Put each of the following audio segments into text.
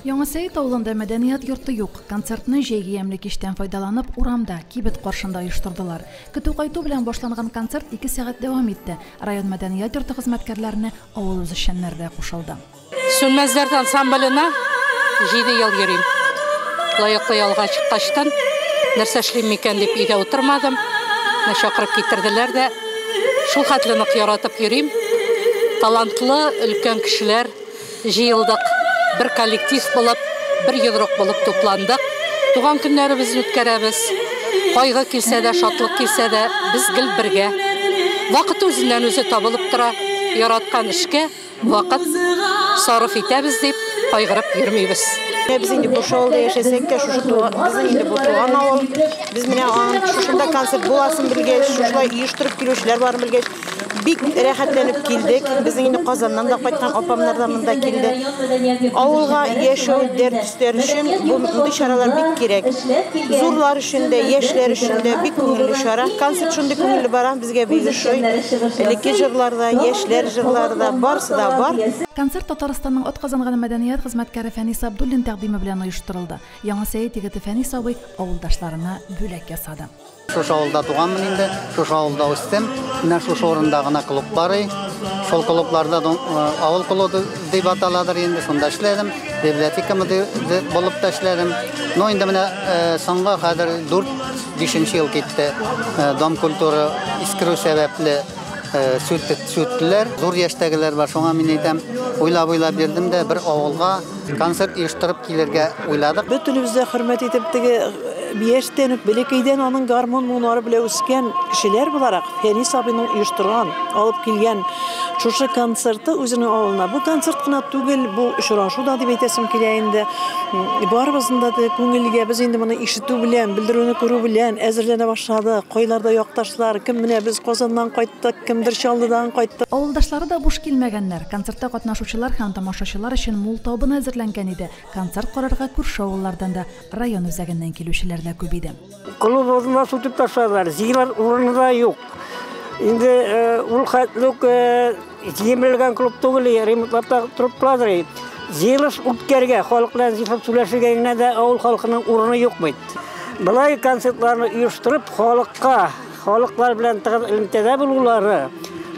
Яңа Сәет авылында мәдәният йорты юк. Концертны җәйге ямьле кичтән файдаланып, урамда, кибет каршында оештырдылар. Көтү кайту белән башланган концерт 2 сәгать дәвам итте. Район мәдәният йорты хезмәткәрләренә авыл үзешчәннәре дә кушылды. Сүнмәс дәрт ансамбленә 7 ел йөрим. Лаеклы ялга чыккачтан нәрсә эшлим микән дип өйдә утырмадым. Менә чакырып китерделәр дә, шул хәтле нык яратып йөрим. Талантлы өлкән кешеләр җыелдык, бер коллектив булып, бер йодрык булып тупландык. Туган көннәребезне үткәрәбез. Кайгы килсә дә, шатлык килсә дә, без гел бергә. Вакыт үзеннән үзе табылып тора. Яраткан эшкә вакыт сарыф итәбез дип кайгырып йөрмибез. Без инде бу авылда яшәсәк тә, шушы безнең инде бу туган авыл. Без менә шушында концерт буласын белгәч, шушылай оештырып килүчеләр барын белгәч, бик рәхәтләнеп килдек. Безнең инде Казаннан да кайткан апамнар да монда килде. Авылга яшәү, дәрт өстәр өчен бу мондый чаралар бик кирәк. Зурлар өчен дә, яшьләр өчен дә бик күңелле чара. Концерт шундый күңелле бара, безгә бик ошый. Элекке җырлар да, яшьләр җырлары да, барысы да бар. Концерт Татарстанның атказанган мәдәният хезмәткәре Фәнис Абдуллин тәкъдиме белән оештырылды. Яңа Сәет егете Фәнис абый авылдашларына бүләк ясады. Шушы авылда туганмын инде, шушы авылда үстем. Менә шушы урында гына клуб бар. Шул клубларда авыл клубы дип аталадыр инде, шунда эшләдем. Библиотека мөдире булып та эшләдем. Но инде менә соңгы хәзер 4-5 ел китте. Дом культуры искерү сәбәпле сүттеләр. Зур яшьтәгеләр бар, шуңа мин әйтәм, уйлап-уйлап йөрдем дә бер авылга концерт оештырып килергә уйладык. Бөтенебез дә хөрмәт итеп теге яшьтән үк бәләкәйдән аның гармун моңнары белән үскән кешеләр буларак Фәнис абыйның оештырган, алып килгән шушы концерты үзенең авылына. Бу концерт кына түгел, бу очрашу да дип әйтәсем килә инде. Барыбызның да күңелгә без инде моны ишетү белән, белдерүне күрү белән әзерләнә башладык. Кайларда якташлар, кем менә без Казаннан кайттык, кемдер Чаллыдан кайтты. Авылдашлары да буш килмәгәннәр. Концертта катнашучылар һәм тамашачылар өчен мул табын әзерләнгән иде. Концерт карарга күрше авыллардан да, район үзәгеннән килүчеләр дә күп иде. Клуб урынына сүтеп ташладылар, җыелыр урыны да юк. Инде ул хәтле үк җимерелгән клуб түгел, ремонтлап та торып торадыр. Җыелыш үткәргә, халык белән җыелып сөйләшергә генә дә авыл халкының урыны юк бит. Болай концертларны оештырып, халыкка, халыклар белән тыгыз элемтәдә булулары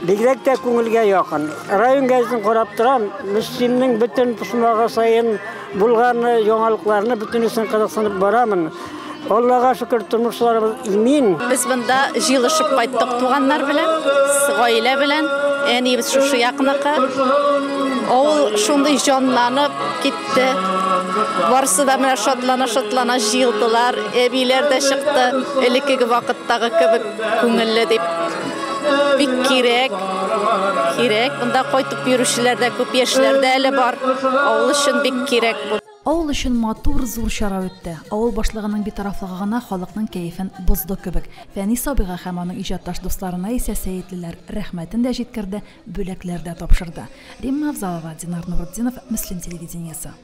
бигрәк тә күңелгә якын. Район гәзитен карап торам, Мөслимнең бөтен почмагы саен булган яңалыкларны бөтенесен кызыксынып барамын. Аллага шөкер, тормышларыбыз имин. Без монда җыелышып кайттык туганнар белән, гаилә белән. Әниебез шушы якныкы. Авыл шундый җанланып китте. Барысы да менә шатлана-шатлана җыелдылар. Әбиләр дә чыкты, элеккеге вакыттагы кебек күңелле дип. Бик кирәк, кирәк. Монда кайтып йөрүчеләр дә күп, яшьләр дә әле бар. Авыл өчен бик кирәк бу. Авыл өчен матур зур чара үтте. Авыл башлыгының битарафлыгы гына халыкның кәефен бозды кебек. Фәнис абыйга һәм аның иҗатташ дусларына исә сәетлеләр рәхмәтен дә җиткерде, бүләкләр дә тапшырды. Римма Авзалова, Динар Нурутдинов, Мөслим телевидениесе.